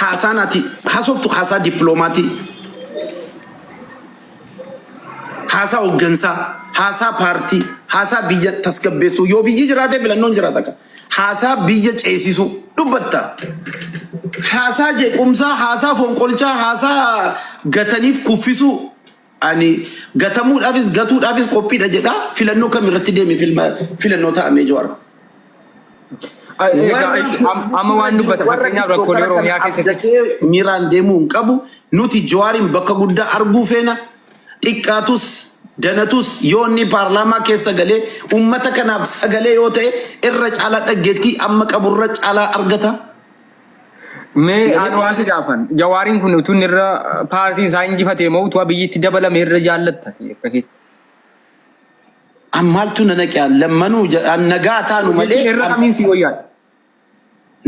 Haasaan ati haasoftu haasaa dippiloomaatii, haasaa hooggansaa, haasaa paartii, haasaa biyya tasgabbeessuu. Yoo biyyi jiraate filannoon jiraata ka. Haasaa biyya ceesisuu dubbatta. Haasaa jeequmsaa, haasaa fonqolchaa, haasaa gataniif kuffisuu. Ani gatamuudhaafis gatuudhaafis qophiidha jedha. Filannoo kam irratti deeme filannoo ta'amee Jawaar? Egaa amma waan dubbata fakkeenyaaf rakkoolee Oromiyaa keessatti. Abdatee miiraan deemuu hin qabu. Nuti Jawaariin bakka guddaa arguu feena. Xiqqaatus danatus yoo inni paarlaamaa keessa galee uummata kanaaf sagalee yoo ta'e irra caalaa dhaggeettii amma qaburra caalaa argata. Mee aan waan si gaafan Jawaariin kun utuu inni irra paartiin isaa injifatee moo utuu Abiyyitti dabalame irra jaallatta akka keetti? An maaltu na naqe an lammanuu an nagaa taanu malee. Jechuun irra kamiin si wayyaadha?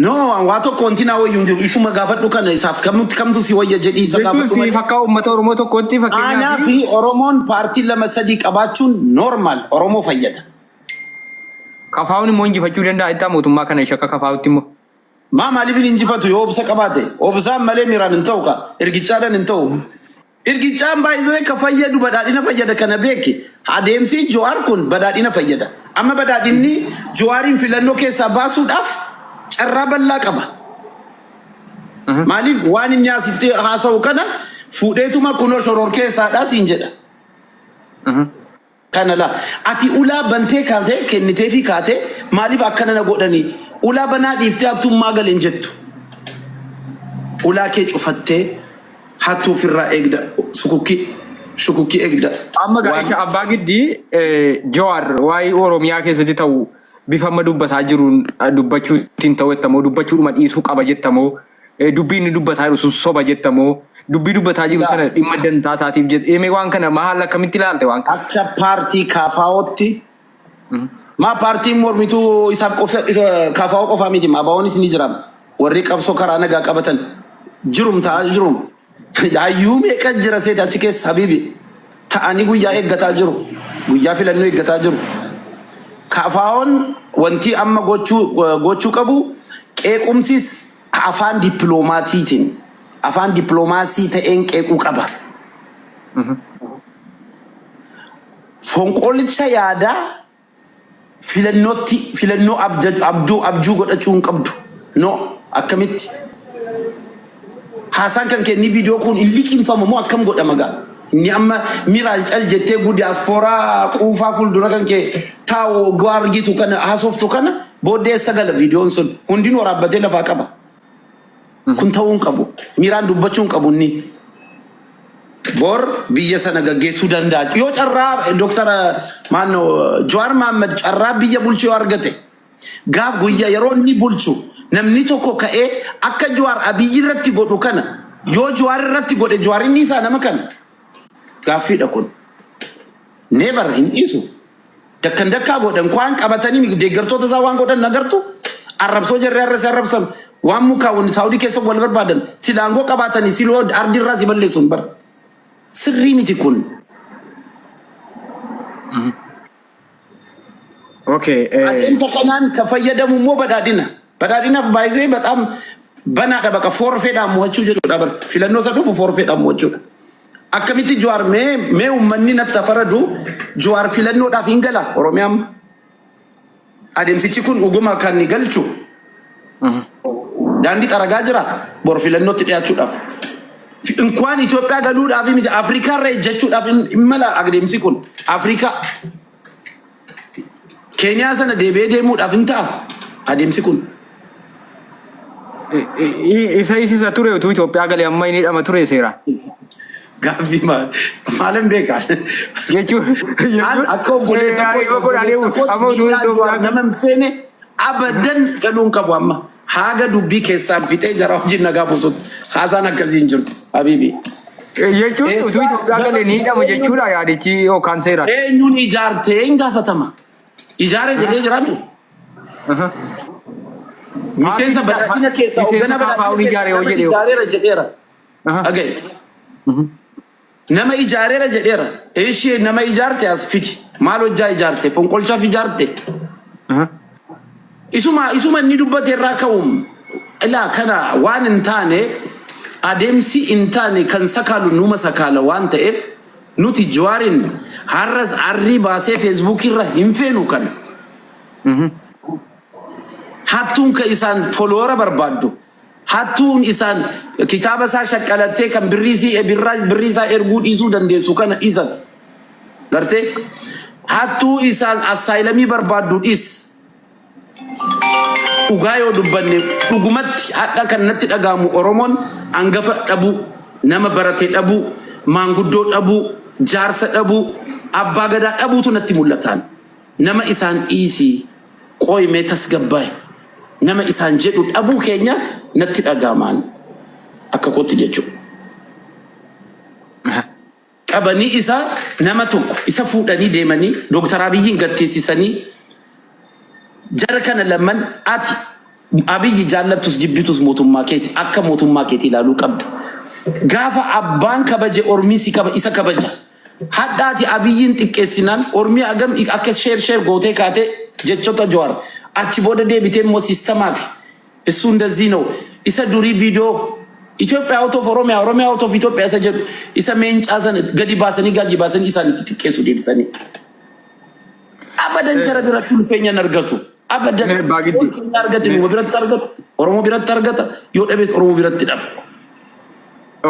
No, an waa tokko wanti naa wayyu hin jiru. Isuma gaafadhu kana isaaf kamtu kamtu si wayya jedhii isa Jechuun gaafadhu siif malee. akka uummata Oromoo tokkootti Aanaa fakkeenyaaf fi Oromoon paartii lama sadii qabaachuun normal Oromoo fayyada. Kafaa'uun immoo injifachuu danda'a jettaa mootummaa kana ishee akka kafaa'utti immoo. Maa maaliif hin injifatu yoo obsa qabaate? Obsaan malee miiraan hin ta'u ka. Ergichaadhaan hin ta'u. Ergichaan baay'ee ka fayyadu badhaadhina fayyada kana beeki. Adeemsi Jawaar kun badhaadhina fayyada. Amma badhaadhinni Jawaariin filannoo keessaa baasuudhaaf carraa bal'aa qaba. Maaliif waan inni asitti haasa'u kana fuudheetuma kunoo shoror keessaadhaa siin jedha. Kana laa. Ati ulaa bantee kaatee kenniteefii kaatee maaliif akkana na godhanii? Ulaa banaa dhiiftee hattummaa gale hin jettu. Ulaa kee cufattee hattuu ofirraa eegda. Sukukkii shukukkii eegda. Amma gaa Waan isa abbaa giddii Jawaar waa'ee Oromiyaa keessatti ta'u bifa amma dubbataa jiruun dubbachuutiin ta'u jettamoo dubbachuudhuma dhiisuu qaba jettamoo Dubbii inni dubbataa jiru sun soba jetta moo dubbii dubbataa jiru sana dhimma dantaa isaatiif jette mee waan kana maal akkamitti ilaalte waan kana? Akka paartii KFOtti maa paartiin mormituu isaaf qofa KFO qofaa miti ABOnis ni jira. Warri qabsoo karaa nagaa qabatan jirum ta'aa jirum. Hayyuu meeqa jira seeti achi keessa habiibi. Ta'anii guyyaa eeggataa jiru. Guyyaa filannoo eeggataa jiru. KFOn wanti amma gochuu gochuu qabu qeequmsis afaan dippiloomaatiitiin afaan dippiloomaasii ta'een qeequu qaba. Fonqolcha yaadaa Filannootti filannoo abjuu abjuu godhachuu hin qabdu. No akkamitti? Haasaan kan kee inni viidiyoo kun hin liqimfamu moo akkam godhama gaa? Inni amma miraan cal jettee guu diyaaspooraa quufaa fuuldura kan kee taa'u oguu argitu kana haasoftu kana booddee eessa gala viidiyoon sun hundinuu waraabbatee lafaa qaba. Kun ta'uu hin qabu. Miiraan dubbachuu hin qabu inni. Bor biyya sana gaggeessuu danda'a. Yoo carraa Dr. Maannoo Jawaar Mohaammed carraa biyya bulchuu yoo argate gaaf guyyaa yeroo inni bulchu namni tokko ka'ee akka Jawaar Abiyyi irratti godhu kana yoo Jawaar irratti godhe Jawaar inni isaa nama kana gaaffiidha kun. Never hin dhiisu. Dakkan dakkaa godhan waan qabatanii deeggartoota isaa waan godhan agartu arrabsoo jarri har'a si arrabsan waan mukaa wani saawudii keessa wal barbaadan sila aangoo qabaatanii siloo ardi irraa si balleessuun bar sirrii miti kun. Okay. Adeemsa kanaan kan fayyadamu immoo badhaadhina. Badhaadhinaaf baay'ee bataam banaadha baqa foorfeedhaan mo'achuu jechuudha bar filannoo isa dhufu foorfeedhaan mo'achuudha. Akkamitti Jawaar mee mee uummanni natti faradu Jawaar filannoodhaaf hin gala Oromiyaan adeemsichi kun dhuguma kan galchu daandii xaragaa jira bor filannootti dhiyaachuudhaaf. Inkwaan Itoophiyaa galuudhaaf miti Afrikaa irra ejjechuudhaaf hin mala adeemsi kun Afrikaa. Keeniyaa sana deebi'ee deemuudhaaf hin ta'a adeemsi kun. Isa isisa ture utuu Itoophiyaa galee amma inni hidhama ture seeraan. Gaaffii maal maalan beekaa? Jechuun An akka obboleessa seeraan koo godhanii obboleessa amma koo utuu miidhaa Itoophiyaa Jawaar nama hin feene abadan galuu hin qabu amma. Haga dubbii keessaan fixee jara wajjin nagaa buusutti. Haasaan akkasii hin jiru. Habiibi. Jechuun utuu Eessaa Itoophiyaa gara galee ni hidhama eenyuun jechuudha yaadichi yookaan seeraan. eenyuun ijaartee hin gaafatama. Ijaare jedhee jiraatu. Miseensa badhaadhina keessaa Miseensa hoogganaa badhaadhina KFO'n keessaa ijaare yoo nama jedhe hoo? ijaareera jedheera. Dhaga'i. Nama ijaareera jedheera. Ishee nama ijaarte as fidi. Maal hojjaa ijaarte? Fonqolchaaf ijaarte? Isuma isuma inni dubbate irraa ka'uun Ilaa kana waan hin taane adeemsi hin taane kan sakaalu numa sakaala waan ta'eef nuti Jawaarin har'as arrii baasee Feesbuukii irra hin feenu kana. Hattuun ka isaan folowera barbaaddu. Hattuun isaan kitaaba isaa shaqqalattee kan birrii isii birrii isaa erguu dhiisuu dandeessu kana dhiisati. Gartee? Hattuu isaan assaayilamii barbaaddu dhiis. Dhugaa yoo dubbanne dhugumatti hadha kan natti dhaga'amu Oromoon angafa dhabuu, nama barate dhabuu, maanguddoo dhabuu, jaarsa dhabuu, abbaa gadaa dhabuutu natti mul'ataan. Nama isaan dhiisii qooyi mee tasgabbaa'i nama isaan jedhu dhabuu keenya natti dhaga'amaan akka kootti jechuudha. Qabanii isa nama tokko isa fuudhanii deemanii Dooktar Abiyyiin gad teessisanii jara kana lamman ati Abiyyi jaallattus jibbitus mootummaa keeti akka mootummaa keeti ilaaluu qabda. Gaafa abbaan kabaje ormii si kaba isa kabaja. Hadha ati Abiyyiin xiqqeessinaan ormii hagam akka sheer sheer gootee kaatee jechoota Jawaar achi booda deebitee immoo siistamaaf እሱ እንደዚህ ነው isa durii viidiyoo Itoophiyaa out of Oromiyaa Oromiyaa out of Itoophiyaa isa jedhu isa meencaa sana gadi baasanii gadi baasanii isaan itti xiqqeessu deebisanii. Abadan jara biratti ulfeenya hin argatu. Abadan Mee baagiddi. ulfeenya argate numa biratti argata. Oromoo biratti argata. Yoo dhabes Oromoo biratti dhaba.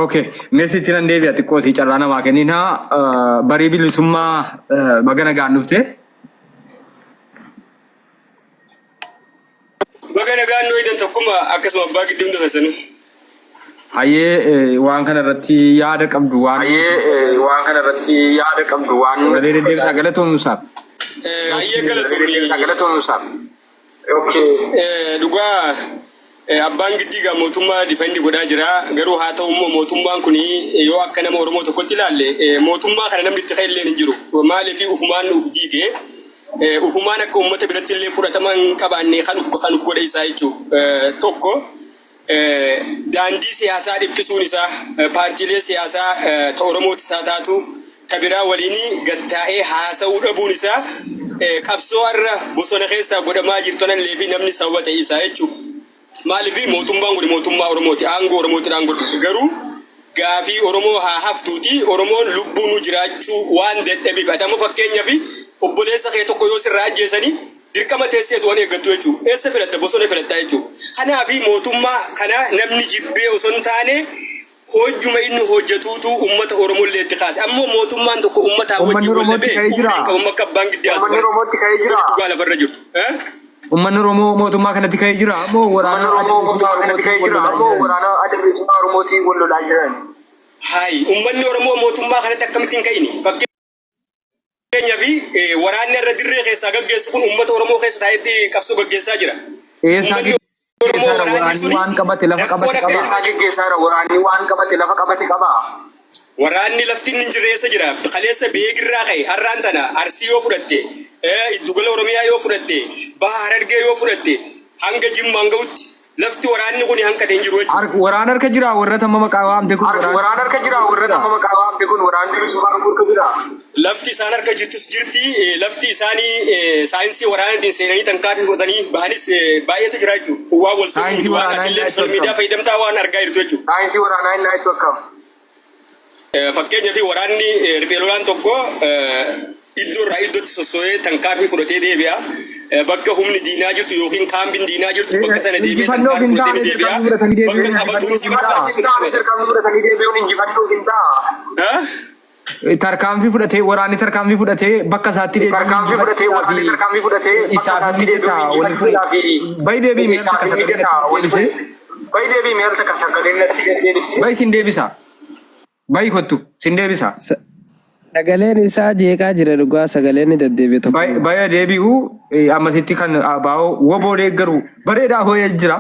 Okay, mee sitti nan deebi'a xiqqoo si carraa namaa kenninaa barii bilisummaa baga nagaan dhufte. Baga nagaan nu eegdan tokkuma akkasuma abbaa gidduu hunda keessanuu. Hayyee waan kana irratti yaada qabdu waan Hayyee waan kana irratti yaada qabdu waan sagalee deddeebisaa galatoomsaaf. Hayyee galatoomi. Galatoomsaaf. Okay. Dhugaa abbaan giddii gaa mootummaa difendi godhaa jira. Garuu haa ta'u immoo mootummaan kun yoo akka nama Oromoo tokkotti ilaalle mootummaa kana namni itti ka'e illee hin jiru. Maaliif ufumaan uf diige ufumaan akka uummata biratti illee fudhatama hin qabaanne kan uf kan uf godhe isaa jechuudha. Tokko daandii siyaasaa dhiphisuun isaa paartiilee siyaasaa ta Oromooti isaa taatu ta biraa waliin gad taa'ee haasa'uu dhabuun isaa qabsoo har'a bosona keessaa godhamaa jirtu kanallee fi namni sababa ta'e isaa jechuudha. Maaliif mootummaan kun mootummaa Oromooti aangoo Oromootiin godhu garuu gaafii Oromoo haa haftuuti Oromoon lubbuun jiraachuu waan dadhabeef ati ammoo fakkeenyaaf obboleessa kee tokko yoo sirraa ajjeesanii dirqama teessee du'an eeggattu jechuudha. Eessa filatta bosona filattaa jechuudha. Kanaaf mootummaa kana namni jibbee osoo hin taane hojjuma inni hojjetuutu uummata Oromoo illee itti kaase. Ammoo mootummaan tokko uummataa Uummanni wajjin wal Oromootti dhabee ka'ee jira. umriin qabu akka abbaan giddii as Uummanni Oromootti ka'ee jira. Dhugaa lafarra jirtu. Uummanni Oromoo mootummaa kanatti ka'ee jira moo Uummanni waraana adda Oromoo bilisummaa mootummaa kanatti Oromootiin ka'ee wal jira. lolaa Moo jiran? waraana adda bilisummaa Oromootiin wal lolaa jiran. Hayi uummanni Oromoo mootummaa kanatti akkamittiin ka'ini? Fakkeenyaaf waraanni irra dirree keessaa gaggeessu kun uummata Oromoo keessa taa'etti qabsoo gaggeessaa jira. Eessaa Uummanni Oromoo geggeessaa jira? waraanni Waraanni suni waan qabate lafa rakkoon qabate akka qaba. Eessaa geggeessaa jira? Waraanni waan qabate lafa qabate qaba. Waraanni lafti inni hin jirre eessa jira? Kaleessa beegirraa ka'e har'aan tana Arsii yoo fudhatte, iddugala Oromiyaa yoo fudhatte, Baha Harargee yoo fudhatte, hanga Jimmaan gahutti lafti waraanni kun hanqate hin jiru jechuudha. Waraana harka jira warra tamma maqaa waamte kun Waraana waraana harka jira warra tamma maqaa waamte kun waraanni bilisummaa Oromoo harka jira. Lafti isaan harka jirtus jirti, lafti isaanii saayinsii waraanaatiin seenanii tankaafii fudhatanii bahanis baay'eetu jira jechuudha. Kun waan wal sobuu Saayinsii miti waan waraanaa atillee inni social media akkam. fayyadamtaa waan argaa jirtu jechuudha. Saayinsii waraanaa inni itti akkam. Fakkeenyaaf waraanni riphee lolaan tokko iddoo irraa iddootti sosso'ee tankaafii fudhatee deebi'a. Bakka humni diinaa jirtu yookiin kaambiin diinaa jirtu bakka sana deebi'ee Injifannoo tankaafii hin fudhatee taane ni deebi'a. tarkaanfii fudhatanii Bakka deebi'uun qabatuun injifannoo si hin ta'a. barbaachisu ni Taane qabata. tarkaanfii fudhatanii deebi'uun injifannoo hin ta'a. Tarkaanfii fudhatee waraanni tarkaanfii fudhatee bakka isaatti deebi'uun Tarkaanfii fudhatee waraanni injifachuudhaa tarkaanfii fudhatee fi bakka isaaf isaatti mijataa deebi'uun wal injifachuudhaa fi Bayi deebii mee al isaaf takka sagalee mijataa natti wal deebisee. Bayi deebii mee al takka sagalee natti deebisee. Bayi sin deebisa. Bayi kottu sin deebisa. Sagaleen isaa jeeqaa jira dhugaa sagaleen ni deddeebi'e tokko. Baya deebi'u ammasitti kan baa'oo woboo deeggaru bareedaa hoo'ee jira.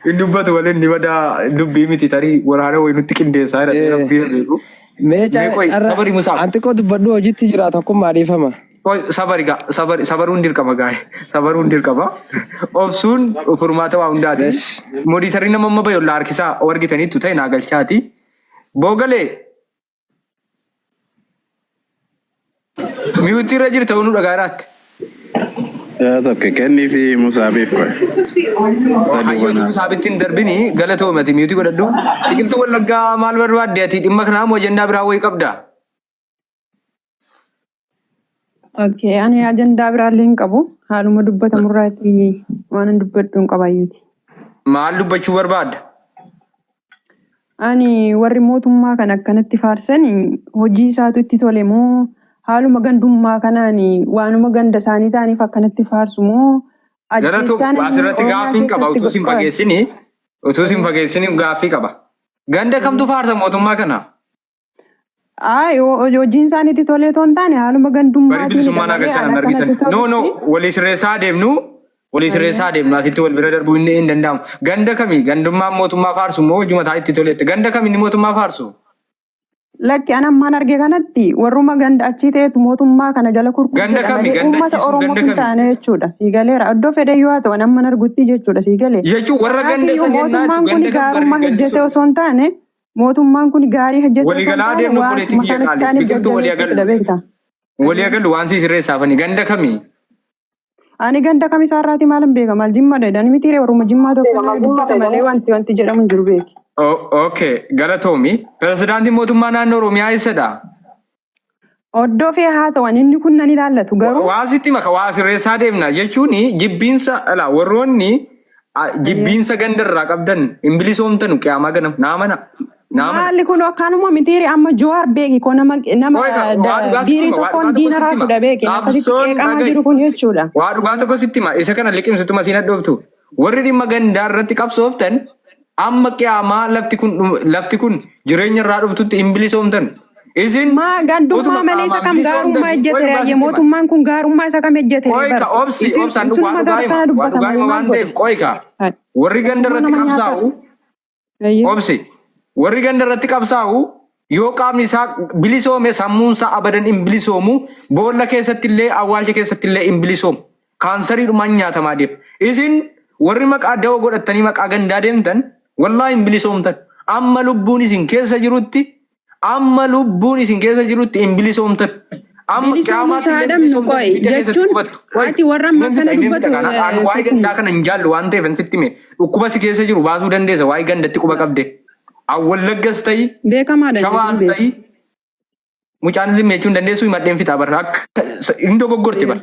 Inni dubbatu waliin ni badaa dubbii miti tarii waraana wayii nutti qindeessaa jira rabbii beeku. Mee Mee qoy carra sabari Musaa. anti koo dubbadhu hojiitti jira tokkummaa dhiifama. Qoy sabari gaa sabari sabaruun dirqama gaa'e sabaruun dirqama. Obsuun furmaata waa hundaati. Esh. Modiitarri nama amma bayollaa harkisaa argitaniittu ta'e naa galchaati. Boogalee miyuutii irra jirta onu dhagaa jiraatti. Yaa tokko kennii fi Musaabiif qoy. Isa Hayyootu duwwanaa. Musaabitti hin darbini galatoome ati mute godhadhu. Biqiltuu Wallaggaa maal barbaadde ati dhimma kanaa moo ajandaa biraa wayii qabda? Okay, ani ajandaa biraallee hin qabu. Haaluma dubbatamurraati waan hin dubbadhu hin qabayyuuti. Maal dubbachuu barbaadda? Ani warri mootummaa kan akkanatti faarsan hojii isaatu itti tole moo haaluma gandummaa kanaan waanuma ganda isaanii ta'aniif akkanatti faarsu moo Galatoom ajjeechaan inni asirratti Oromiyaa gaaffiin qaba keessatti utuu sin godhu. fageessini utuu sin fageessini gaaffii qaba. Ganda kamtu faarsa mootummaa kana? Ay, hojiin isaaniitti tolee otoo hin taane haaluma Barii gandummaatiinidha bilisummaan malee agarsiisan an hin argitan. akkanatti No, no, tolutti. walii sirreessaa adeemnu, walii sirreessaa adeemnu asitti wal bira darbuu hin danda'amu. Ganda kami gandummaan mootummaa faarsu moo hojii mataa itti toletti? Ganda kami inni mootummaa faarsu? Lakki an ammaan arge kanatti warruma ganda achii ta'etu mootummaa kana jala kurkur Ganda jedha kami? malee Ganda uummata achii sun Oromoof ganda hin kami? taane jechuudha. Sii galeera. Iddoo fedhe yoo haa ta'u an amman argutti jechuudha sii galee. Jechuun warra ganda Kanaafiyyuu san ennaa mootummaan jettu kun ganda kam barri gaarummaa gandi hojjete sun? osoo hin taane mootummaan kun gaarii hojjete osoo hin Waliigalaa taane adeemnu waanuma obboleettii kiyya kanatti qaali. ta'aniif Biqiltuu walii jajjabeessuudha agallu. beekta. Walii agallu waan sii sirreessaafani. Ganda kami? Ani ganda kam isaarraati maalan beeka maal jimma dha ani miti warruma jimmaa tokko illee dubbata malee wanti jedhamu hin jiru beeki. Okay, galatoomi. Pirezidaantiin mootummaa naannoo Oromiyaa eessadha? Oddoo fee haa ta'u ani inni kun nan ilaallatu garuu Waa sitti maka waa sirreessaa deemna jechuun jibbiinsa ala warroonni jibbiinsa ganda irraa qabdan hin bilisoomtanu qiyaamaa ganam naa mana naa mana. Maalli kun akkanuma mitiiri amma Jawaar beeki ko nama nama Qoy ka waa dhugaa sitti biirii hima waa tokkoon dhugaa tokko diina sitti hima raasudha beeki akkasitti qabsoon qeeqamaa dhaga'i jiru kun jechuudha. waa dhugaa tokko sitti hima isa kana liqimsituma siin hadhooftu warri dhimma gandaa irratti qabsooftan amma qiyaamaa lafti kun jireenya irraa dhuftutti hin bilisoomtan isin Maa gandummaa utuma malee isa qaamaan kam gaarummaa bilisoomtanii qoy ejjete dhugaa raayye sitti hima mootummaan kun gaarummaa isa kam ejjete Qoy bar ka obsi isin obsaan waa sunuma dhugaa hima kana waa dubbata dhugaa malee hima maal waan godhe ta'eef qoy ka warri ganda mootummaa irratti nama nyaata qabsaa'u Ayyee. obsi warri ganda irratti qabsaa'u yoo qaamni isaa bilisoome sammuun isaa abadan hin bilisoomu boolla keessatti illee awwaalcha keessatti illee hin bilisoomu kaansariidhumaan nyaatamaa deema isin warri maqaa da'oo godhattanii maqaa gandaa deemtan wallaahi hin bilisoomtan amma lubbuun isin keessa jirutti Amma lubbuun isin keessa jirutti hin bilisoomtan. Amma Bilisoomuu qaamaatti isaa illee dhabnu bilisoomtan qoy ibidda keessatti jechuun qubattu. Qoy ati warra amma inni akkana fixa inni dubbatu fixa kana an waa'ee tokkuma. gandaa kana hin jaallu waan ta'eef hin sitti hime. Dhukkuba si keessa jiru baasuu dandeessa waa'ee gandatti quba qabde. An Wallaggas ta'i Beekamaadha inni Shawaas kun beeku. ta'i mucaan zimmi jechuun dandeessu himadheen fixaa barra akka hin dogoggorte bara.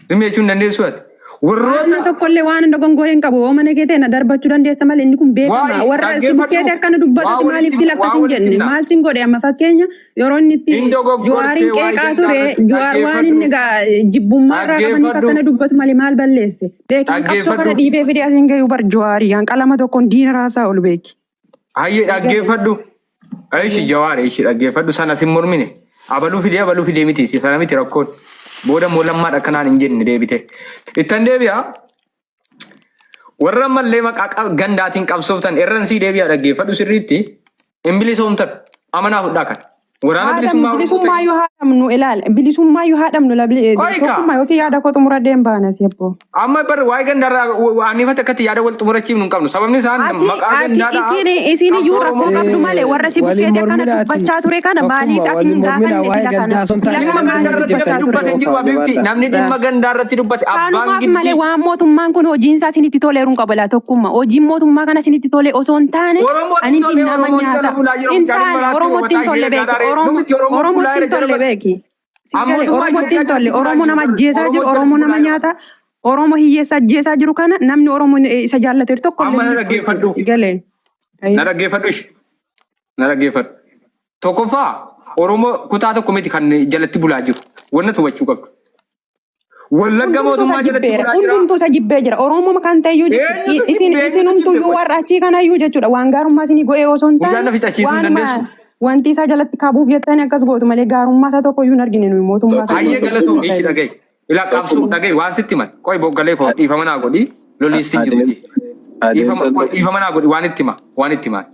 Zimmi jechuun dandeessu ati. Warroota Warroota tokkollee waan dogongoree hin qabu. Yoo mana kee ta'e na darbachuu dandeessa malee inni kun beekama. waa'ee Warra si dhaggeeffadhu bukkeetti akkana waa dubbatuti maaliif walitti sila waa akkas hin walitti jenne? himna. Maal sin godhe amma fakkeenya yeroo inni itti Hin dogoggorte Jawaariin waa'ee qeeqaa gandaa ture irratti Jawaar waan inni dhaggeeffadhu. gaa jibbummaa irraa qabaniif Dhaggeeffadhu. akkana dubbatu malee maal balleesse? Beekin qabsoo kana Dhaggeeffadhu. dhiibee fidee asiin gahuu bar Jawaarii hanqalama tokkoon diina raasaa ol beeki. Hayyee dhaggeeffadhu. Ishi Jawaar ishi dhaggeeffadhu sana sin mormine. Abaluu fidee abaluu fidee miti si sana miti rakkoon. Booda immoo lammaadha akkanaan hin jenne deebite. Ittan deebi'a. Warra ammallee maqaa gandaatiin qabsooftan irran sii deebi'a dhaggeeffadhu sirriitti. Hin bilisoomtan. Amanaa fudhaa kan. Waraana Haadhamnu bilisummaa Oromoo bilisummaa ta'e. yoo haadhamnu ilaal bilisummaa yoo haadhamnu labli Qoy kaa. tokkummaa yookiin yaada koo xumuradhee hin baana si abboo. Amma bar waa'ee gandaarraa waanifata akkatti yaada wal xumurachiifnu hin qabnu. Sababni isaan Ati maqaa ati gandaadhaa isin isin iyyuu qabsoo rakkoo Oromoo qabdu malee warra si Waliin bukkeetti akkana morminaati. dubbachaa ture kana maaliif Tokkummaa ati waliin hin morminaa gaafanne waa'ee sila kana gandaa osoo hin sila taane Dhimma kana gandaa maaliif irratti namni dubbachaa dubbate ture? hin jiru Habiibti. Namni dhimma gandaa irratti dubbate abbaan Kanumaaf malee giddii. waan mootummaan kun hojiin isaa isinitti toleeru hin qabu laa tokkummaa. Hojiin mootummaa kana isinitti tole osoo hin taane Oromootti ani tolee nama Oromoon jala nyaata. bulaa jira Hin mucaan taane maraatti Oromootti mataa hin tolle ishee beeki. gaadhaa Oromo Numiti Oromoo bulaa Oromootti jira hin jala tolle bara. beeki. Si Amma galee mootummaa Oromootti Itoophiyaa hin tolle. jalatti bulaa Oromoo jiru nama bara. ajjeesaa jiru, Oromoo jalatti Oromoo nama bulaa jira. nyaata, Oromoo hiyyeessa ajjeesaa jiru kana namni Oromoo isa jaallateeru tokko illee Amma na hin jiru jechuudha. dhaggeeffadhu. Si galee. Na dhaggeeffadhu ishee. Na dhaggeeffadhu. Tokkoffaa Oromoo kutaa tokko miti kan jalatti bulaa jiru. Wanna hubachuu qabdu. Wallagga Hundumtuu isa mootummaa jalatti jibbeera. bulaa jira. Hundumtuu isa jibbee jira. Oromoo kan ta'e iyyuu jechuudha. Eenyutu Isin jibbe? Eenyutu isinumtuu jibbe? iyyuu warra achii kana iyyuu jechuudha. Waan gaarummaa isinii go'ee osoo hin Mucaan taane na ficachiisuu hin waanuma dandeessu. wanti isaa jalatti kabuuf jettanii akkas gootu malee gaarummaa isaa tokko iyyuu hin argine nuyi mootummaa kana Hayyee keessatti galatoom hin ishi ta'e. dhaga'i. Ilaa qabsuu dhaga'i waan sitti himan. Qoy boggalee koo dhiifama naa godhi. Loliisti hin jiruti. Dhiifama Adeemsa qoy dhiifama naa godhi waan itti hima. Waan itti himan.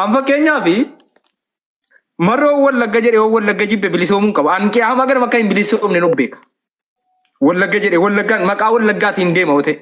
An fakkeenyaaf marroo Wallagga jedhe yoo Wallagga jibbe bilisoomuu hin qabu. An qiyaamaa ganama akka hin bilisoomne nu beeka. Wallagga jedhe Wallaggaan maqaa Wallaggaatiin deema yoo ta'e.